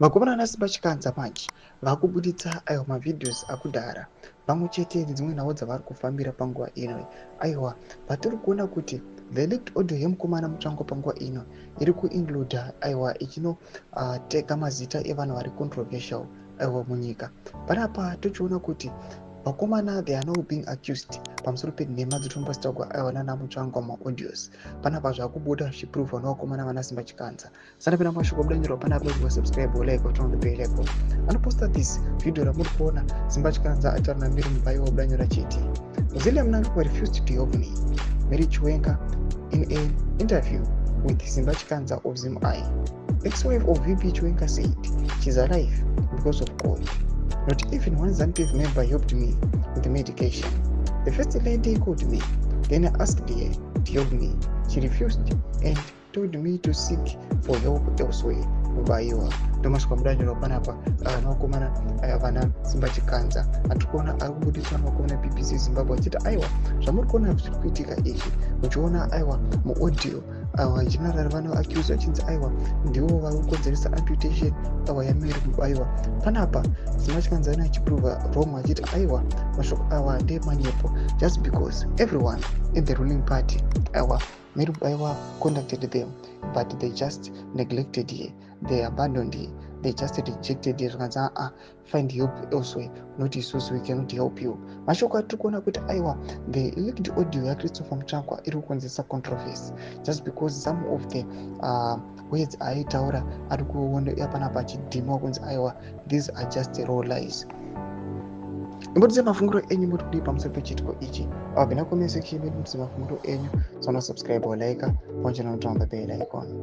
Vakomana naSimba Chikanza manje vakubuditsa aiwa mavideos akudhara pamwe chete nedzimwe nhau dzavari kufambira panguva ino. Aiwa, patiri kuona kuti the leaked audio yemukomana Mutsvangwa panguva ino iri kuincluda, aiwa, ichinotega mazita evanhu vari controversial, aiwa, munyika. Panapa tochiona kuti vakomana, they are now being accused pamusoro penhema dziri aiwa nana Mutsvangwa maaudios. Panapa zvakubuda zvichiprovwa nevakomana vana Simba Chikanza. Sanapinda mashoko budanyirwa panapa, subscribe, like, turn on the bell icon. Anoposta this video ramuri kuona Simba Chikanza ataura naMary Mubaiwa, budanyura chiti, "Auxilia Mnangagwa refused to help me." Mary Chiwenga in an interview with Simba Chikanza of ZimEye. Ex-wife of VP Chiwenga said she's alive because of God. "Not even one ZANU-PF member helped me with the medication. The first lady called me, then I asked her to help me. She refused and told me to seek for help elsewhere." Mubayiwa ndomasvika mudanjirwa panapa nevakomana vana Simba Chikanza. Atiri kuona ari kubuditswa nevakomana BBC Zimbabwe achiti, aiwa, zvamuri kuona zviri kuitika izvi, muchiona, aiwa, muaudio, aiwa, general vanoaccuse vachinzi, aiwa, ndivo vari kukonzeresa amputation, aiwa, yaMary Mubayiwa. Panapa Simba Chikanza ane achiprova wrong achiti, aiwa, mashoko awa ndeemanyepo, just because everyone in the ruling party, aiwa, Mary Mubaiwa contacted them, but they just neglected her, they abandoned her, they just rejected her, zvikanzi, "Aa, find help elsewhere, not isusu, we cannot help you." Mashoko atiri kuona kuti, aiwa, the leaked audio yaChristopher Mutsvangwa iri kukonzeresa controversy just because some of the words aaitaura ari kuona panapa achidhimwa kunzi, aiwa, these are just raw lies. Imbotidze mafungiro enyu, muri kudii pamusoro pechiitiko ichi? Apinda comment section medu, mutidze mafungiro enyu. Sono subscribe, like, pamwe chete noturn on the bell icon.